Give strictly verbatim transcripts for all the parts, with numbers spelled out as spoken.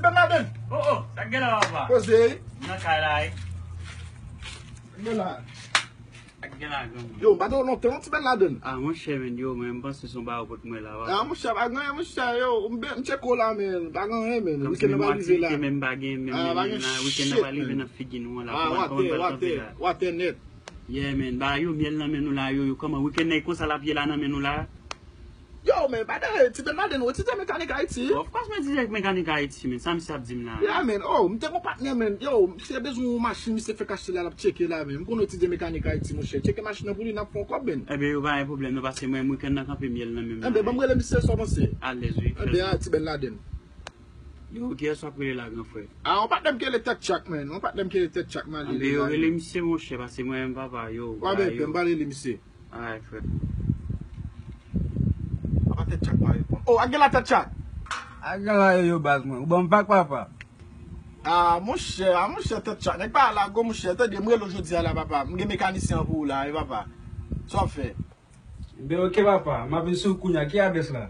Bin Laden. Oh, oh, sa k gen la, papa? Poze. M nan kay la, wi. Sa k gen la? Sa k gen la, granmoun? Yo, m pa t wè w lontan, non, Ti Bin Laden. Ah, monchè, men, yo, men, m panse se yon bagay ou pot mwen la, papa. Ah, monchè, pa gen anyen, monchè, yo, m ben, m tcheke w la, men, pa gen anyen, men. Wikenn nan pa rive la. Menm pa gen, men, ah, pa gen shit, men. Wikenn nan pa rive nan figi nou an la. Ah, kòman, kòman n pral kanpe la? Watè nèt. Yeah, men, bagay yo, myèl nan men nou la, yo, yo, kòman, wikenn nan, e konsa l ap ye la nan men nou la? Yo, men, pa de, Ti Bin Laden, ou etidye mekanik Ayiti? Of course, mwen etidye mekanik Ayiti, men, sa misye ap di m la? Yeah, men, oh, m te gon patnè, men, yo, misye bezwen yon machin, misye fèk achte la, l ap tcheke la, men, m konn ou etidye mekanik Ayiti, monchè, tcheke machin nan pou li, n ap fè yon kòb, men. Ebyen, yo, pa gen pwoblèm, non, pase mwen, wikenn nan kanpe myèl nan men m la. Ebyen, ban m rele misye, sa w panse? Alèz, wi. Ebyen, a, Ti Bin Laden. Yo, kiyès w ap rele la, gran frè? Ah, yon patnè m ki rele Tèt Tchak, men. Yon patnè m ki rele Tèt Tchak, m a rele la. Yo, rele misye, monchè, pase mwen menm, papa, yo. Wa ben, m pa rele misye. Alright, frè. Papa, Tèt Tchak pa reponn. Oh, a gen la, Tèt Tchak. A gen la, yo, yo, baz mwen. Ou ban m vag, papa. Ah, monchè, ah, monchè, Tèt Tchak. Nèg pa la, gwo monchè. Tande, m rele w jodi a la, papa. M gen mekanisyen an pou ou la, wi, papa. Sa w ap fè? Ebyen, oke, papa. M ap vin sou ou kounye a. Ki adrès la?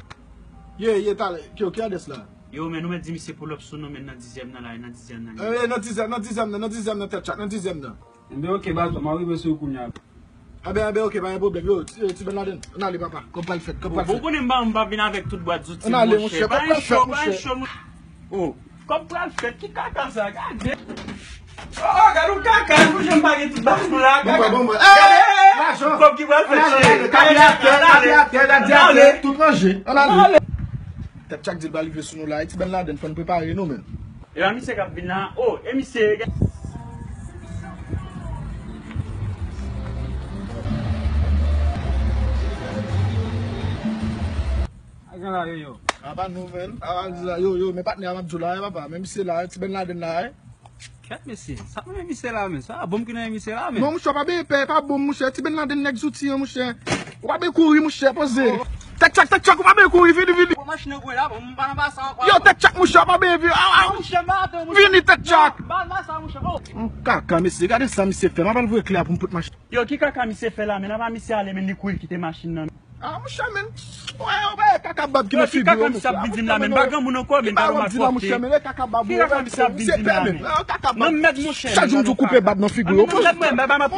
Ye, ye, talè. Ki, ki adrès la? Yo, men nou mèt di misye pull up sou nou, men nan dizyèm nan la, nan dizyèm nan. Eh, nan dizyèm, nan dizyèm nan, nan dizyèm nan, Tèt Tchak, nan dizyèm nan. Ebyen, oke, baz, m ap rive sou ou kounye a. Ebyen, ebyen, oke, pa gen pwoblèm. Yo, Ti, Ti Bin Laden, ann ale, papa. Kòb pral fèt, kòb pral fèt. Bon, ou konnen m pa, m pa vin avèk tout bwat zouti, monchè. Ann ale, monchè, kòb pral fèt, monchè. Oh. Kòb pral fèt, ki kaka sa? Gade. Oh, oh, gade yon kaka, nou janm pa gen tout baz nou la, kaka. Bon, bon, bon. Gade, lajan. Kòb ki pral fèt, cheri. Ann ale, ann ale, ann ale, ann ale, ann ale, ann ale, tout ranje, ann ale. Tèt Tchak di l pral rive sou nou la, e Ti Bin Laden, fò n prepare nou, men. E pa misye k ap vin la? Oh, e misye. A gen la, yo, yo. A pa nou, men. A pa di la, yo, yo, men patnè a m ap di w la, e papa, men misye la, Ti Bin Laden la, e. Kèt mesye, sa nan men misye la, men? Sa bonm ki nan men misye la, men? Non, monchè, w pa benyen pè, pa bonm, monchè. Ti Bin Laden nèg zouti an, monchè. Ou pa benyen kouri, monchè, poze. Oh. Tèt Tchak, Tèt Tchak, ou pa benyen kouri, vini, vini. Bon, machin nan gwe la, bon, m pa nan ba sa ankò. Yo, Tèt Tchak, monchè, w pa benyen vini. Ah, ah. Monchè, m pa atann, monchè. Vini, Tèt Tchak. Non, ba, ba sa, monchè. Oh. M kaka, mesye, gade sa misye fè. M ap al voye kle a pou m pot machin. Yo, ki kaka misye fè la, men? Apa misye ale, men li kouri kite machin nan. Ah, monchè, men. Wè, wè, kaka bab ki nan figi w, monchè. Yo, ki kaka misye ap vin di m la, men? M pa granmoun ankò, men, pa wè m ap pòte. Ki kaka misye ap vin di m la, men? Nan mèd, monchè. Chak jou m di w koupe bab nan figi w. Nan mèd, mwen, m pa, m pa, m pa,